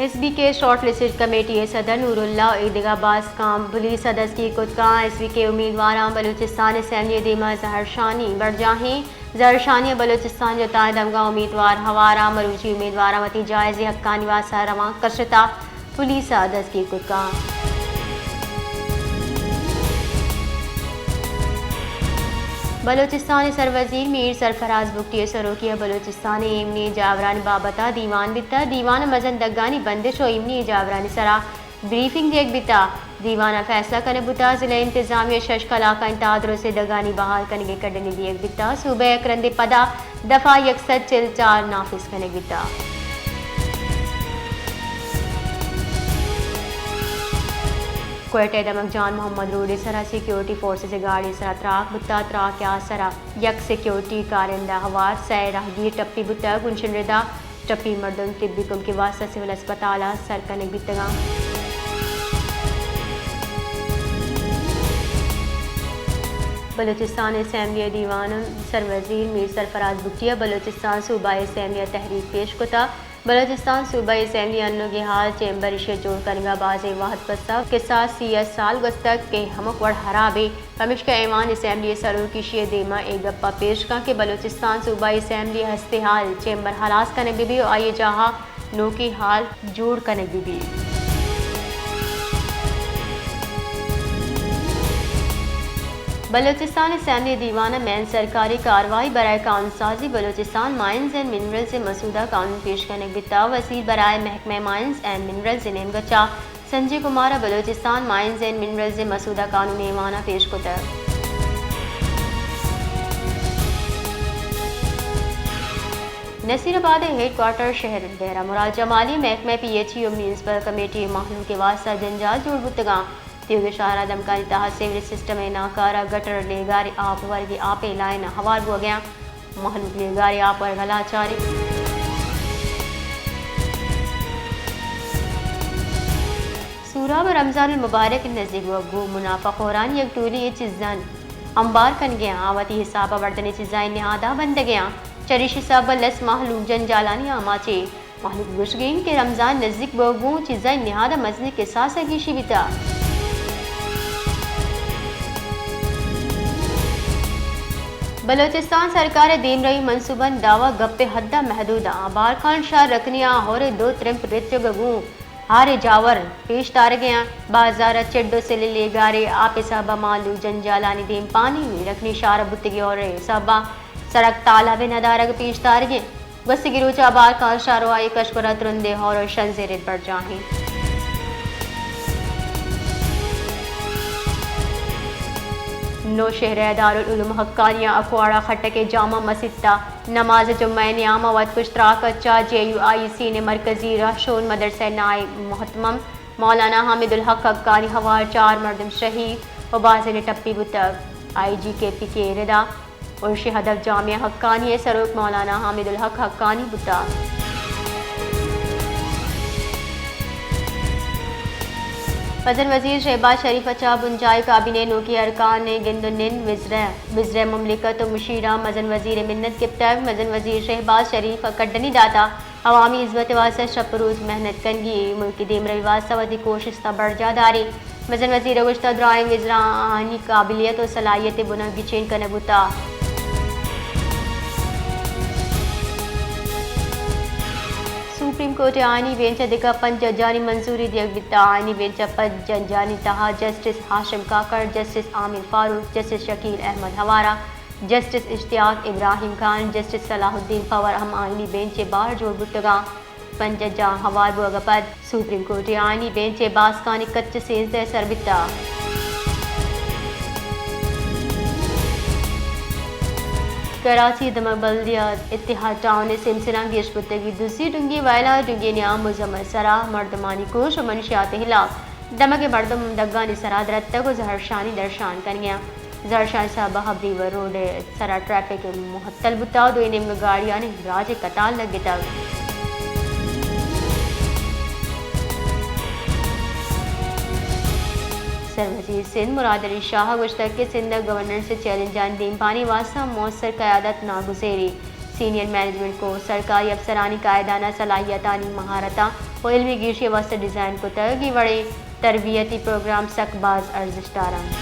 S B کے short listed committee ءِ صدر نور اللہ ءُ ایدگہ باسکاں پولیس ءَ دستگیر کت کاں۔ ایس بی کے امیدواراں بلوچستان اسمبلی ءِ دیما زہرشانی برجاہیں۔ زہرشانی ءَ بلوچستان جتائیں دمگاں امیدوار ہوار آں۔ مروچی امیدواراں وتی جائزیں حقانی واستہ روان کشتا پولیس ءَ دستگیر کت کاں۔ بلوچستان ءِ سروزیر میر سرفراز بگٹی ءِ سروکی ءَ بلوچستان ءِ ایمنی جاورانی بابت ءَ دیوان بیتگ۔ دیوان ءَ مزن دگانی بندش ءُ ایمنی جاورانی سرا بریفنگ دیگ بیتگ۔ دیوان ءَ فیصلہ کنگ بوتگ، ضلع انتظامیہ ءَ شش کلاکانی تہا درستیں دگانی بحال کنگ ءِ کڈنی دیگ بیتگ۔ صوبہ ءَ یک رندے پدا دفعہ یک سد چل چار نافذ کنگ بیتگ۔ کوئٹہ ءِ دمگ جان محمد روڈ ءِ سرا سیکیورٹی فورسز ءِ گاڑی ءِ سرا تراک بوتگ۔ تراک ءِ آسرا یک سیکیورٹی کارندہ ہوار سئے راہگیر ٹپی بوتگ۔ گونشن ردا ٹپی مردم طبی کمک ءِ واستہ سول ہسپتال ءَ سر کنگ بیتگاں۔ بلوچستان اسمبلی ءِ دیوان ءَ سروزیر میر سرفراز بگٹی ءَ بلوچستان صوبائی اسمبلی ءَ تحریک پیش کتگ۔ بلوچستان صوبائی اسمبلی ءِ انوگیں حال چیمبر ایشی ءِ جوڑ کنگ ءَ بازیں وہد گوستگ۔ کساس سی ءِ سال گوستگ کہ ہمک وڑ ہراب ایں، پمیشکا ایوان اسمبلی ءِ سروک ایشی ءِ دیما اے گپ ءَ پیش کنت کہ بلوچستان صوبائی اسمبلی ءِ ہستیں حال چیمبر ہلاس کنگ بہ بیت ءُ آئی ءِ جاہ ءَ نوکیں ہال جوڑ کنگ بہ بیت۔ بلوچستان اسمبلی دیوان ءَ مین سرکاری کاروائی برائے قانون سازی بلوچستان مائنز اینڈ منرلز ءِ مسودہ قانون پیش کنگ بیتگ۔ وزیر برائے محکمہ مائنز اینڈ منرلز ءِ نیمگا چہ سنجے کمار ءَ بلوچستان مائنز اینڈ منرلز ءِ مسودہ قانون ایوان ءَ پیش کتگ۔ نصیر آباد ءِ ہیڈ کوارٹر شہر ڈیرہ مراد جمالی محکمہ پی ایچ ای ءُ میونسپل کمیٹی مہلوک ءِ واستہ جنجال جوڑ بوتگاں۔ تیوگیں شاہراہ دمگانی تہا سیوریج سسٹم ءِ ناکارہ، گٹر، لیگار، آپ ورگی آپ ءِ لائن ہوار بوگیاں۔ مہلوک لیگار ءِ آپ ورگ ءَ لاچار اِنت۔ سوراب ءِ رمضان المبارک نزیک بوگ ءَ گوں منافع خورانی یک ٹولی ءَ چیزاں امبار کنگ ءَ آں، وتی حساب ءَ وردنی چیزاں نہاد ءَ بندگ ءَ آں۔ چریشی سبب ءَ لس مہلوک جنجالانی آماچ اِنت۔ مہلوک گوشگ ءَ اِنت کہ رمضان نزیک بوگ ءَ گوں چیزانی نہاد ءَ مزنیں کساس ءِ گیشی بیتگ۔ بلوچستان سرکار ءِ دیمروی منصوبانی دعوی گپ ءِ حد ءَ محدود اَنت۔ آبار خان شہر رکنی ءَ ہور ءِ دو ترمپ رچگ ءَ گوں ہار ءِ جاور پیش دارگ ءَ اَنت۔ بازار ءَ چڈ ءُ سلیں لیگار ءِ آپ ءِ سبب ءَ مہلوک جنجالانی دیمپانی اِنت۔ رکنی شہر ءَ بوتگیں ہور ءِ سبب ءَ سڑک تالاب ءِ ندارگ پیش دارگ ءَ اِنت۔ گوستگیں روچ ءَ آبار خان شہر ءُ آئی ءِ کشک ءُ رترند ءِ ہور ءُ شنز ءِ رد برجاہ اِنت۔ نوشہرہ ءِ دارالعلوم حقانیہ اکواڑہ خٹک ءِ جامع مسیت ءَ نماز جمعہ ءِ نیام ءَ وت کش تراک ءَ چہ جے یو آئی ایس ءِ مرکزی رہشون مدرسہ ءِ نائب مہتمم مولانا حامد الحق حقانی ہوار چار مردم شہید ءُ بازینے ٹپی بوتگ۔ آئی جی کے پی کے ءِ ردا ارشی ہدف جامعہ حقانی ءِ سروک مولانا حامد الحق حقانی بوتگ۔ مزن وزیر شہباز شریف ءَ چہ بنجاہی کابینہ ءِ نوکیں ارکان ءِ گند ءُ نند، وزرا، وزرا مملکت ءُ مشیراں مزن وزیر ءِ منت گپتگ۔ مزن وزیر شہباز شریف ءَ کڈنی داتگ عوامی ہزمت ءِ واستہ شپ ءُ روچ محنت کنگی ایں، ملک ءِ دیمروی ءِ واستہ وتی کوشست ءَ برجاہ داریں۔ مزن وزیر ءَ گوشتگ درائیں وزراں آہانی قابلیت ءُ صلاحیت ءِ بن ءَ گچین کنگ بوتگ۔ سپریم کورٹ ءِ آئینی بینچ ءَ دگہ پنچ ججانی منظوری دیگ بیتگ۔ آئینی بینچ ءَ پنچ ججانی تہا جسٹس ہاشم کاکڑ، جسٹس عامر فاروق، جسٹس شکیل احمد ہوارہ، جسٹس اشتیاق ابراہیم خان، جسٹس صلاح الدین پنور ہم آئینی بینچ ءِ بہر جوڑ بوتگاں۔ پنچ ججاں ہوار بوگ ءَ پد سپریم کورٹ ءِ آئینی بینچ ءِ باسکانی کچ سیزدہ ءَ سر بیتگ۔ کراچی ءِ دمگ بلدیات اتحاد ٹاؤن ءِ سیمسراں گیش بوتگیں دزی، ڈونگی وئیلاں ڈونگی نیام مزمت سرا مردمانی کوش ءُ منشیات ءِ ہلاپ۔ دمگ ءِ مردم دگانی سرا درتگ ءُ زہرشانی درشان کنگ ءَ اَنت۔ زہرشانی سبب ءَ ہبری ءُ روڈ ءِ سرا ٹریفک معطل بوتگ ءُ دوئیں نیمگ ءَ گاڑیانی راج ءِ قطار لگتگ۔ سروزیر سندھ مراد علی شاہ ءَ گوشتگ کہ سندھ ءَ گورننس ءِ چیلنجانی دیمپانی ءِ واستہ موثر قیادت ناگزیر ایں۔ سینئر مینجمنٹ کورس، سرکاری افسرانی قائدانہ صلاحیتانی مہارتاں و علمی گیشی ء واستہ ڈیزائن کتگ، اے وڑیں تربیتی پروگرام سک باز ارزشت دار انت۔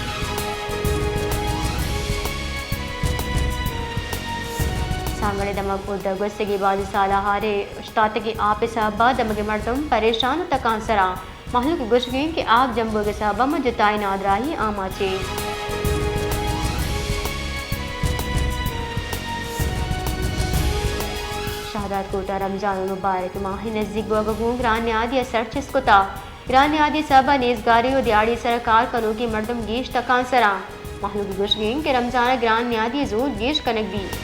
سانگڑ ء دمگ اود ء گوستگیں بازیں سال ء ہار ء اوشتاتگیں آپ ء سبب ء دمگ ء مردم پریشان و تکانسر انت۔ مہلوک ء گوشگ انت کہ آپ جمبوگ ء سبب ء ماں جتائیں نادراہی آماچ ایں۔ شہداد کوٹ ء رمضان المبارک ماہ ء نزیک بوگ ء گوں گران نیادی ء سر چست کتگ۔ گران نیادی ء سبب ء نیزگاری و دیہاڑی ء سر ء کار کنوکیں مردم گیش تکانسر انت۔ مہلوک ء گوشگ انت کہ رمضان ء گران نیادی ء زوت گیش کنگ بیت۔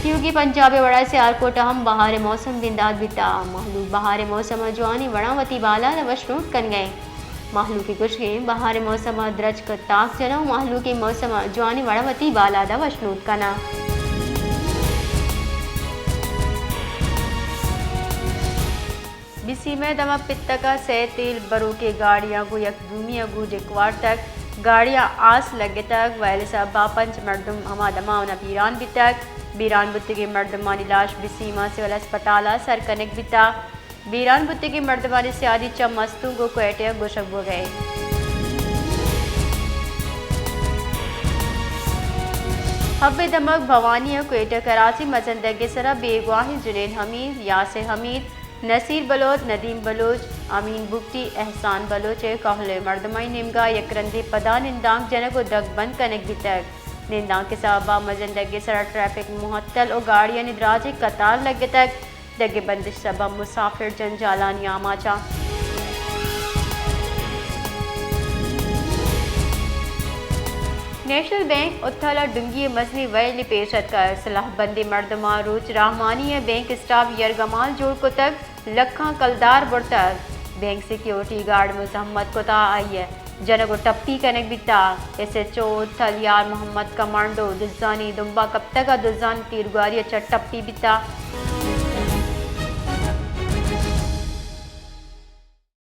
تیوگیں پنجاب ء وڑا سیالکوٹ ء ہم بہار ء موسم بندات بیتگ۔ مہلوک بہار ء موسم ء جوانیں وڑاں وتی بالاد ء وشنود کنگ ء انت۔ مہلوک ء گوشگ انت بہار ء موسم ء درچک ء تاک جناں و مہلوک ء موسم ء جوانیں وڑاں وتی بالاد ء وشنود کناں۔ بسیم ء دمگ پتک ء سئے تیل بروکیں گاڑیاں گوں یک دومی ء گوں ڈکھ وارتگ۔ گاڑیاں آس لگتگ، وئیل ء سبب ء پنچ مردم ہما دمان ء بیران بیتگ۔ بیران بوتگیں مردمانی لاش بسیم ء سول ہسپتال ء سر کنگ بیتگ۔ بیران بوتگیں مردمانی سیادی چہ مستونگ ء کوئٹہ ء گوشگ بوگ ء انت۔ حب ء دمگ بھوانی ء کوئٹہ کراچی مزن ڈگے سرا بیگواہیں جنین حمید، یاسر حمید، نصیر بلوچ، ندیم بلوچ، امین بگٹی، احسان بلوچ ء کہلیں مردمانی نیمگا یک رندے پدا نندانک جنگ و دگ بند کنگ بیتگ۔ نندانک ء سببا مزن ڈگے سرا ٹریفک معطل و گاڑیانی دراجیں قطار لگتگ۔ دگہ بندش سبب مسافر جنجالانی آماچاں۔ نیشنل بینک اتھل ء ڈنگی ء مزنیں وئیلے پیش اتکگ۔ سلاہ بندیں مردماں روچ راہمانی ء بینک اسٹاف یرگمال جوڑ کتگ، لکھاں کلدار برتگ۔ بینک سیکیورٹی گارڈ مزاحمت کتا، آئی ء جنگ و ٹپی کنگ بیتا۔ ایس ایچ او اتھل یار محمد کمانڈو دزانی دمبا کپتگ ء دزانی تیرگواری ء چہ ٹپی بیتا۔